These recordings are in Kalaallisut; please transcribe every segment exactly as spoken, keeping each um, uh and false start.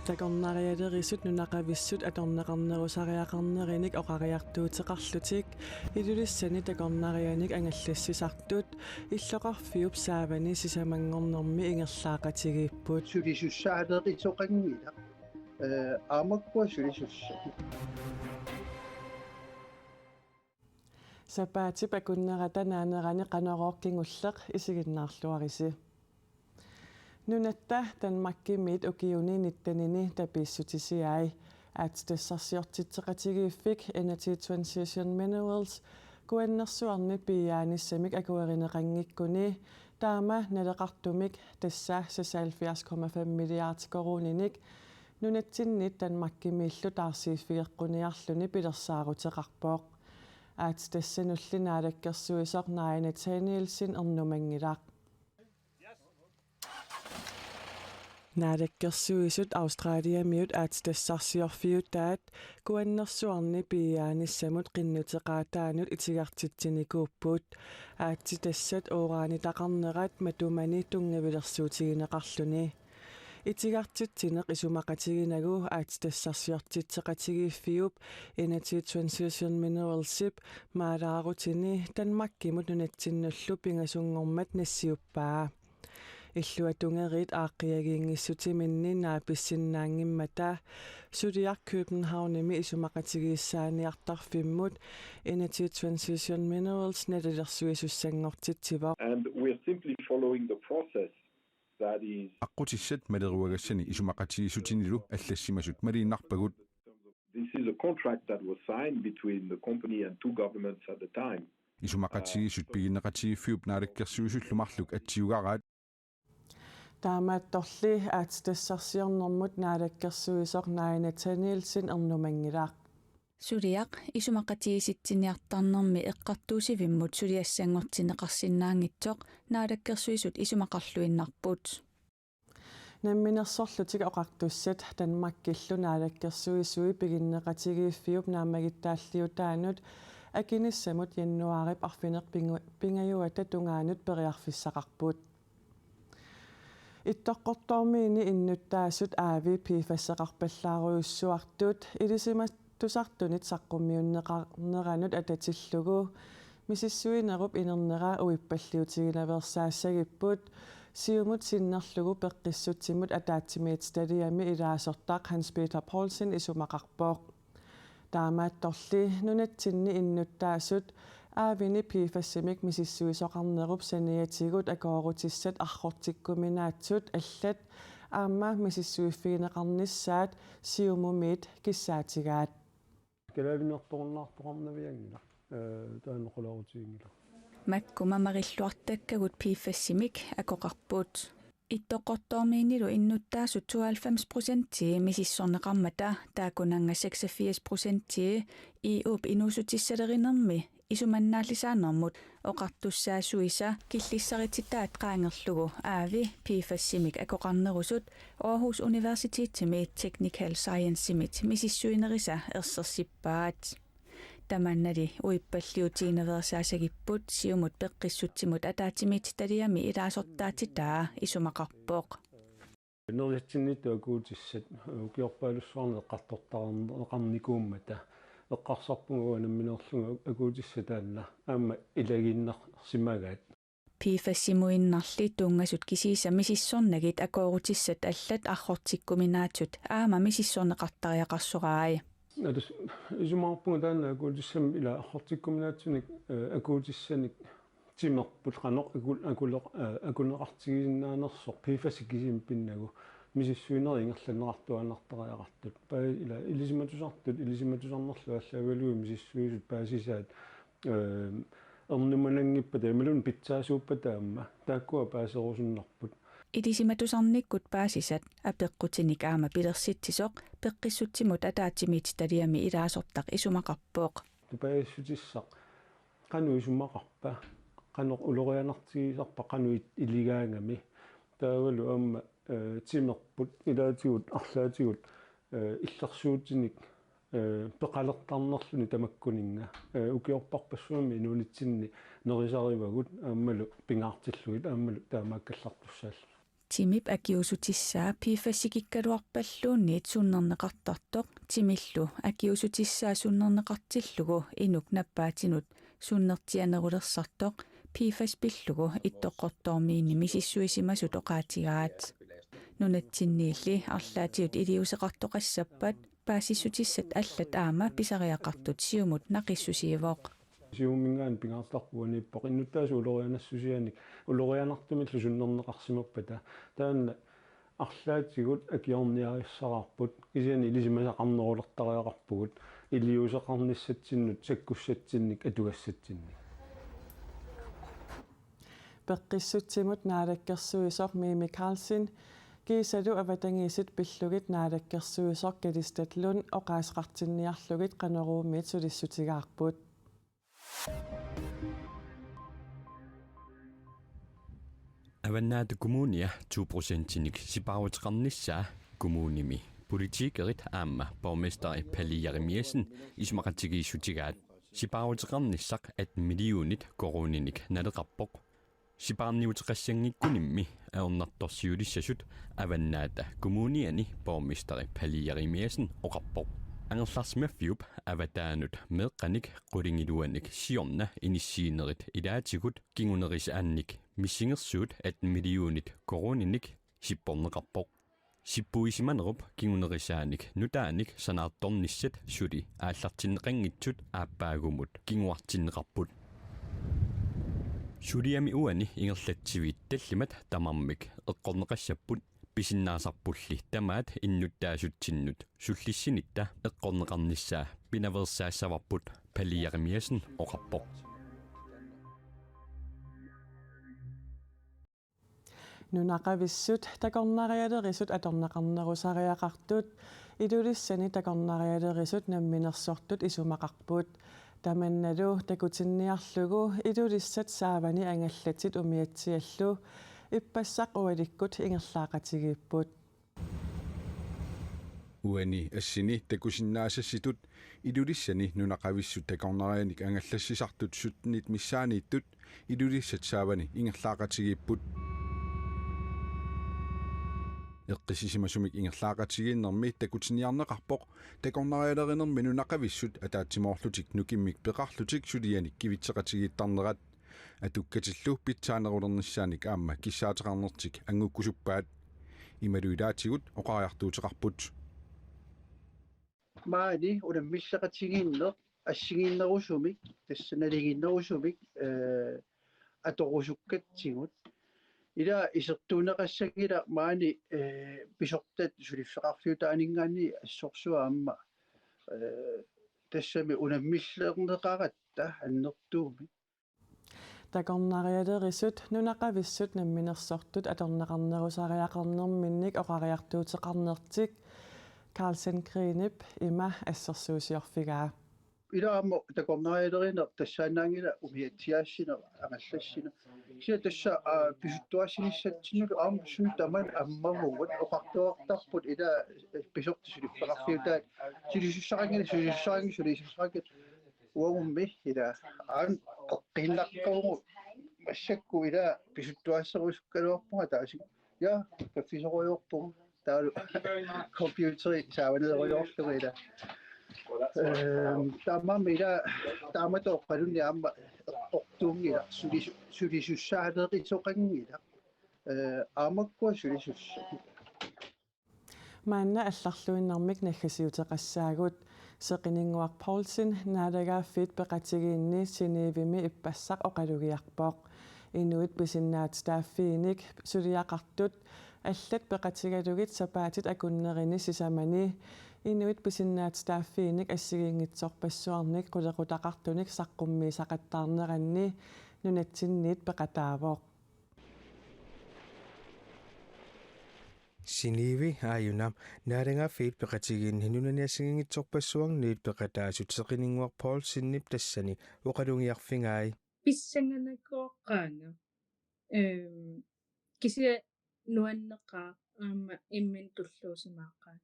Takornarialerisut nunaqavissut atorneqarnerusariaqarnerinik oqariartuuteqarlutik Ilulissani takornarianik angallassisartut illoqarfiup saavani sisamanngornermi ingerlaaqatigiipput. Sulisussaalerisoqanngilaq, eh, aamakkua sulisussat. Sapaatip akunnerata naanerani Qanorooq kingulleq isiginnaarluarisi. Nunatta Danmarkimiit ukiuni nittenini tapiissutisiai. Aatsitassarsiortitseqatigiiffik Energy Transition Minerals kuannersuarni piiaanissamik akuerineqanngikkuni taama naleqartumik, tassa seksoghalvfjerds komma fem milliard koruuninik, nunatsinniit Danmarkimiillu taarsiiffigeqquniarluni pilersaaruteqarpoq. Aatsitassanulli naalakkersuisoq Naaja Nathanielsen ernumanngilaq. Naalakkersuisut Australiamiut aatsitassarsiorfiutaat kuannersuarni piiaanissamut qinnuteqaataanut itigartitsinikuupput. Aatsitassat uranitaqarnerat matumani tunngavilersuutigineqarluni. Itigartitsineq isumaqatiginagu aatsitassarsiortitseqatigiiffiup Energy Transition Mineralsip maalaarutini Danmarkimut nunatsinnullu pingasunngormat nassiuppaa. Illuatungeriit aaqqiagiinngissutiminni naapissinnaanngimmata suliaq Københavnimi isumaqatigiissaaniartarfimmut Energy Transition Minerals nalilersuisussanngortitsivoq. And we're simply following the process that is Aqqutissat maleruagassani isumaqatigiissutinilu allassimasut maliinnarpagut. This is a contract that was signed between the company and two governments at the time. Isumaqatigiissut piginneqatigiiffiup naalakkersuisullu marluk atsiugaraat. Taamaattorli aatsitassarsiornermut naalakkersuisoq Naaja Nathanielsen ernumanngilaq. Suliaq isumaqatigiissitsiniartarnermi eqqartuussivimmut suliassanngortinneqarsinnaanngitsoq naalakkersuisut isumaqarluinnarput. Namminersorlutik Oqartussat Danmarkillu naalakkersuisui piginneqatigiiffiup naammagittaalliutaanut akinissamut januaarip arfineq-pingu-, pingajuata tungaanut periarfissaqarput. Ittoqqortoormiini innuttaasut aavi PFAS-eqarpallaarujussuartut ilisimatusartunit saqqummiunneqarneranut atatillugu misissuinerup inernera uippalliutiginaveersaassagipput, Siumut sinnerlugu peqqissutsimut ataatsimiititaliami ilaasortaq Hans Peter Poulsen isumaqarpoq. Taamaattorli nunatsinni innuttaasut aavini PFAS-imik misissuisoqarnerup saniatigut akoorutissat arrortikkuminaatsut allat aamma misissuiffigineqarnissaat Siumumiit kissaatigaat. Kalaavinartorunnaartoqarnavianngilaq, eh, taanna qulaarutiginngilaq. Makkuma marilluartakkagut PFAS-imik akoqarput. Ittoqqortoormiinilu innuttaasut tooghalvfems procentii misissorneqarmata taakkunannga seksogfirs procentii E U-p inuussutissalerinermi isumannaallisaanermut oqartussaassuisa killissarititaat qaangerlugu aavi PFAS-imik akoqarnerusut Aarhus Universitetimi Technical Science-imit misissuinerisa ersersippaat. Tamanali uippalliutiginaveersaassagipput Siumut peqqissutsimut ataatsimiititaliami ilaasortaatitaa isumaqarpoq. Neriatsinniittut akuutissat ukiorpaalussuarni eqqartortaqarnikuummata eqqarsarpunga uanga nammineerlunga akuutissat taanna aamma ilagiinnarsimagaat. PFAS-imuinnarli tunngasut kisiisa misissornagit akoorutissat allat arrortikkuminaatsut aamma misissorneqartariaqarsoraai. Atus isumaqarpunga taanna akuutissamik ila arrortikkuminaatsunik, eh, akuutissanik timerput qanoq akul-, akuleq-, eh, akuneqartigisinnaanersoq PFAS-i kisimi pinnagu misissuinerit ingerlanneqartuaannartariaqartut. Paa ila ilisimatusartut, ilisimatusarnerlu aallaavigalugu misissuisut paasisaat, eh, ernumananngippata imaluunniit pitsaasuuppata aamma taakkua paaserusunnarput. Ilisimatusarnikkut paasisat apeqqutinik aamma pilersitsisoq peqqissutsimut ataatsimiititaliami ilaasortaq isumaqarpoq. Tupajassutissaq qanoq isumaqarpa, qanoq ulorianartigisarpa, qanoq it-, iligaangami. Taavalu aamma, eh, timerput ilaatigut arlaatigut, eh, illersuutinik, eh, peqalertarnerluni tamakkuninnga, eh, ukiorparpassuarni inuunitsinni Nerisarivagut aammalu pingaartillugit aammalu taamaakkallartussaallugit. Timip akiuussutissaa PFAS-ikikkaluarpalluunniit sunnerneqartartoq timillu akiuussutissaa sunnerneqartillugu inuk nappaatinut sunnertianerulersartoq PFAS pillugu Ittoqqortoormiini misissuisimasut oqaatigaat. Nunatsinniilli arlaatigut iliuuseqartoqassappat paasissutissat allat aamma pisariaqartut Siumut naqissusiivoq. Siumuminngaanniit pingaartarpoq uaniippoq innuttaasut ulorianassusianik ulorianartumillu sunnerneqarsimappata. Taanna arlaatigut akiorniarissaraarput kisianni ilisimasaqarnerulertariaqarpugut iliuuseqarnissatsinnut sakkussatsinnik atugassatsinnik. Peqqissutsimut naalakkersuisoq Mimi Karlsen kiisalu avatangiisit pillugit naalakkersuisoq Kalistat Lund oqaaseqartinniarlugit Qanoruumiit sulissutigaarput. Avannaata Kommunia to procentinik sipaaruteqarnissaa kommunimi politikerit aamma borgmesteri Palle Jerimiassen isumaqatigiissutigaat. Sipaaruteqarnissaq atten millionit koruuninik naleqarpoq. Sipaarniuteqassanngikkunimmi ajornartorsiulissasut Avannaata Kommuniani borgmesteri Palle Jerimiassen oqarpoq. Angerlarsimaffiup avataanut meeqqanik qulingiluanik siorna inissiinerit ilaatigut kingunerisaannik missingersuut atten millionit koruuninik sipporneqarpoq. Sippuisimanerup kingunerisaanik nutaanik sanaartornissat suli aallartinneqanngitsut aappaagumut kinguartinneqarput. Suliami uani ingerlatsivit tallimat tamarmik eqqorneqassapput pisinnaasarpulli tamaat innuttaasutsinnut sullissinitta eqqorneqarnissaa pinaveersaassavarput Palle Jerimiassen oqarpoq. Nunaqavissut takornarialerisut atorneqarnerusariaqartut Ilulissani takornarialerisut namminersortut isumaqarput. Tamannalu takutinniarlugu Ilulissat saavani angallatit umiatsiallu ippassaq ualikkut ingerlaaqatigiipput. Uani assini takusinnaasassitut Ilulissani nunaqavissut takornarianik angallassisartut syttenit missaanniittut Ilulissat saavani ingerlaaqatigiipput. Eqqissisimasumik ingerlaaqatigiinnermi takutinniarneqarpoq takornarialerinermi nunaqavissut ataatsimoorlutik nukimmik peqarlutik sulianik kivitseqatigiittarnerat. Atukkatillu pitsaanerulernissaanik aamma kissaateqarnertik angukkusuppaat. Imalu ilaatigut oqariartuuteqarput. Maani unammilleqatigiinneq assigiinnerusumik, tassa naligiinnerusumik, eh, atorusukkatsigut. Ila isertuunneqassanngilaq maani, eh, pisortat suliffeqarfiutaaninngaanniit assorsuaq aamma, eh, tassami unammillerneqaratta annertuumik. Takornarialerisut nunaqavissut namminersortut atorneqarnerusariaqarnerminnik oqariartuuteqarnertik Carlsen Greenip ima assersuusiorfigaa. Ila aamma takornarialerineq tassaannaanngilaq umiatsiaassineq angallassineq. Kisianni tassa, aa, pisuttuassinissatsinnullu aamma suna tamanna ammavugut oqartuartarput ila, eh, pisortat suliffeqarfiutaat sulisussaraanngilaq, sulisussaraanngilaq, sulisussaraanngilaq. Uagummi ila aamma eqqiinnaqqavugut massakkut ila pisuttuasserusukkaluarpunga taasigut. Ja, kaffisorujoorpugut. Taavalu computeri saavaneerujoorlugu ila. Ehm, taamaammat ila taamatut oqalunni aamma eqqortuunngilaq, sulisu-, sulisussaalerisoqanngilaq. Eh, aamma ukua sulisussat. Maanna allarluinnarmik naggasiuteqassaagut. Seqininnguaq Poulsen Naalagaaffiit Peqatigiinni Genèvemi ippassaq oqalugiarpoq. Inuit pisinnaatitaaffiinik suliaqartut allat peqatigalugit sapaatit akunnerini sisamani inuit pisinnaatitaaffiinik assigiinngitsorpassuarnik qulequtaqartunik saqqummiisaqattaarneranni nunatsinniit peqataavoq. Genève aajuna Naalagaaffiit Peqatigiinni nunani assigiinngitsorpassuarniit peqataasut Seqininnguaq Poulsenip tassani oqalugiarfigai. Pissanganakooqqaanga. Ehm, kisianni nuanneqaaq aamma imminut tulluusimaaqaaq.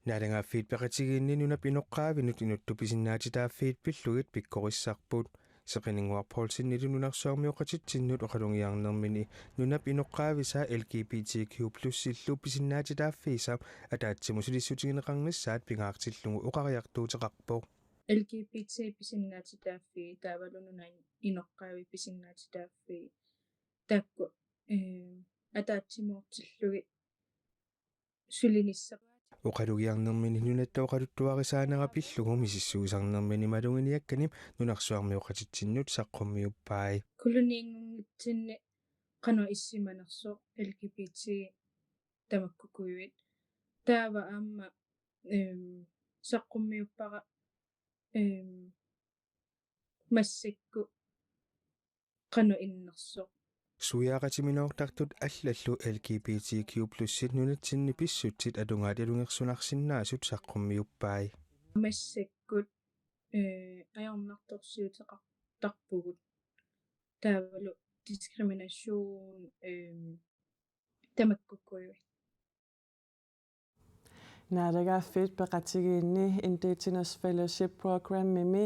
Naalagaaffiit Peqatigiinni nunap inoqqaavinut inuttut pisinnaatitaaffiit pillugit pikkorissarput. Seqinninnguaq Poulsenili nunarsuarmioqatitsinnut oqalugiarnermini nunap inoqqaavisaa L G B T Q plus-illu pisinnaatitaaffiisa ataatsimut sulissutigineqarnissaat pingaartillugu oqariartuuteqarpoq. L G B T pisinnaatitaaffii taavalu nunap inoqqaavi pisinnaatitaaffii taakku, eh, ataatsimoortillugit sulinissaq. Oqalugiarnermini nunatta oqaluttuarisaanera pillugu misissuisarnermini maluginiakkanni nunarsuarmioqatitsinnut saqqummiuppai. Koloniinngunngitsinni qanoq issimanersoq L G B T tamakkukujuit. Taava aamma, ehm, saqqummiuppara, ehm, massakkut qanoq innersoq. Suiaqatiminoortartut allallu L G B T Q plus-it nunatsinni pissutsit atugaat ilungersunarsinnaasut saqqummiuppai. Massakkut, eh, ajornartorsiuteqartarpugut. Taavalu diskrimination, eh, tamakkukujuit. Naalagaaffiit Peqatigiinni Indigenous Fellowship Programmimi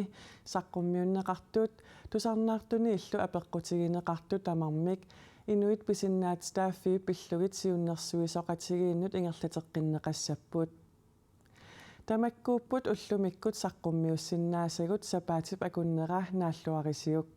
saqqummiunneqartut tusarnaartuniillu apeqqutigineqartut tamarmik inuit pisinnaatitaaffii pillugit siunnersuisoqatigiinnut ingerlateqqinneqassapput. Tamakkuupput ullumikkut saqqummiussinnaasagut sapaatip akunnera naalluarisiuk.